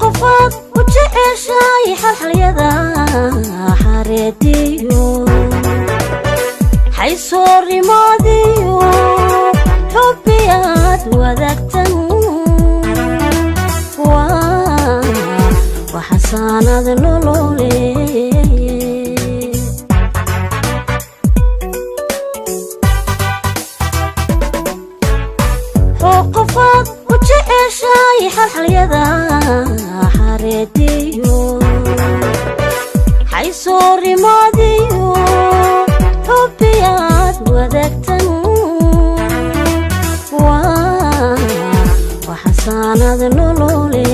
Qofaad u jeceshahay xalxalyada xareediyo, xaysoorimaadiyo, xubbiyaad wadaagtan waa xasaanad nolole. Qofaad u jeceshahay xalxalyada xareediyo, xaysoorimaadiyo, xubbiyaad wadaagtan waa xasaanad nolole.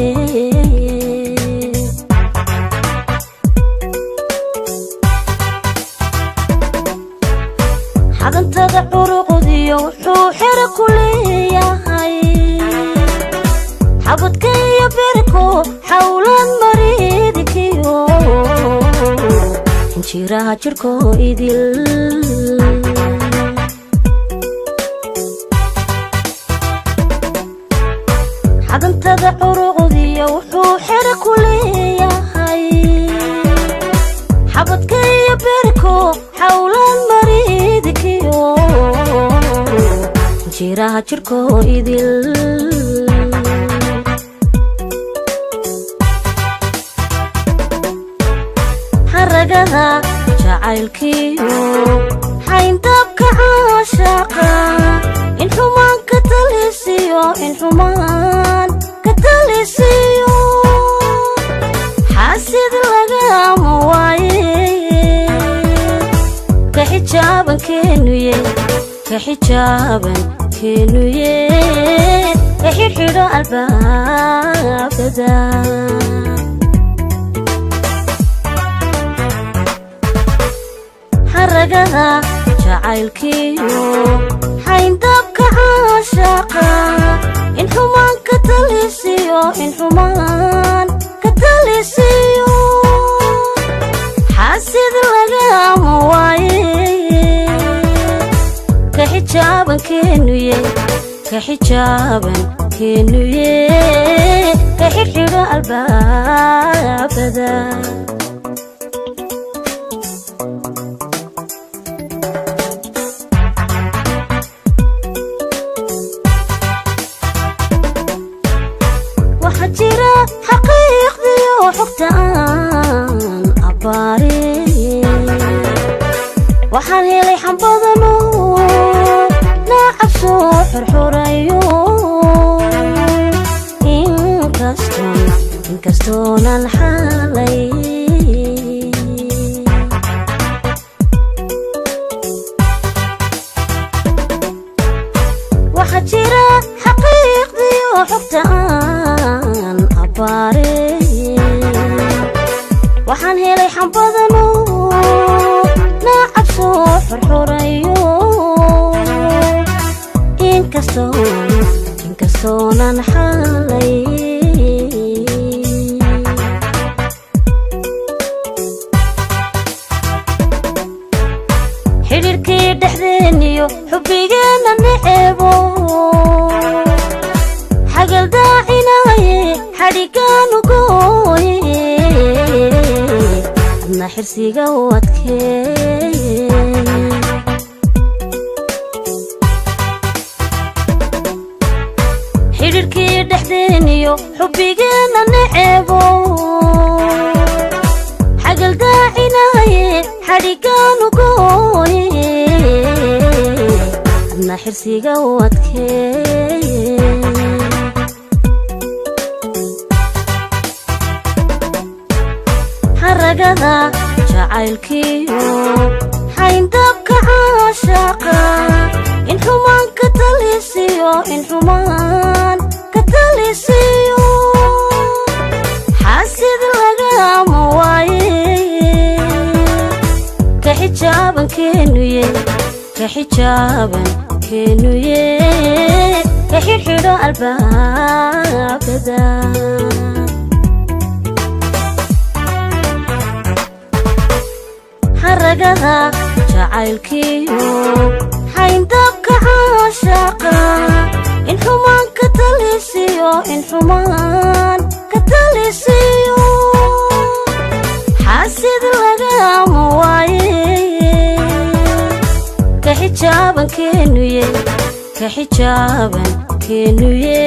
Xadantada curuqdiyo wuxuu xero ku leeyahay xabadka iyo berko, xawlan mariidkiyo injiraha jirhkoo idil. Xadantada curuqdiyo wuxuu xero ku leeyahay xabadka iyo berko, xawlan mariidkiyo injiraha jirhkoo idil. Xaragada jacaylkiyo xayndabka caashaqa, in xumaan ka talisiyo, in xumaan ka talisiyo, xaasid lagama waaye. Ka xijaaban keenuye, ka xijaaban keenuye, ka xidhxidho albaabada. Xaragada jacaylkiyo xayndabka caashaqa, in xumaan ka talisiyo, in xumaan ka talisiyo, xaasid lagama waaye. Ka xijaaban keenuye, ka xijaaban keenuye, ka xidhxidho albaabada. Waxaa jira xaqiiqdiyo xogta aan abbaare, waxaan helay xambadano naacab soo xorxorayo, inkastoonan xaalay. Waxaa jira xaqiiqdiyo xogta aan abbaare, waxaan helay xambadano naacab soo xorxorayo, inkastoonan xaalay. Xidhiirkii dhexdeeniyo xubbigeenna neceebo xagaldaacinaye, xadhigaanu gooye, adna xirsiga u adkeeye. Xidhiirkii dhexdeeniyo xubbigeenna neceebo xagaldaacinaye, xadhigaanu gooye, adna xirsiga u adkeeye. Xaragada jacaylkiyo xayndabka caashaqa, in xumaan ka talisiyo, in xumaan ka talisiyo, xaasid lagama waaye. Ka xijaaban keenuye, ka xijaaban keenuye, ka xidhxidho albaabada. Xaragada jacaylkiyo xayndabka caashaqa, in xumaan ka talisiyo, in xumaan ka talisiyo, xaasid lagama waaye. Ka xijaaban keenuye, ka xijaaban keenuye.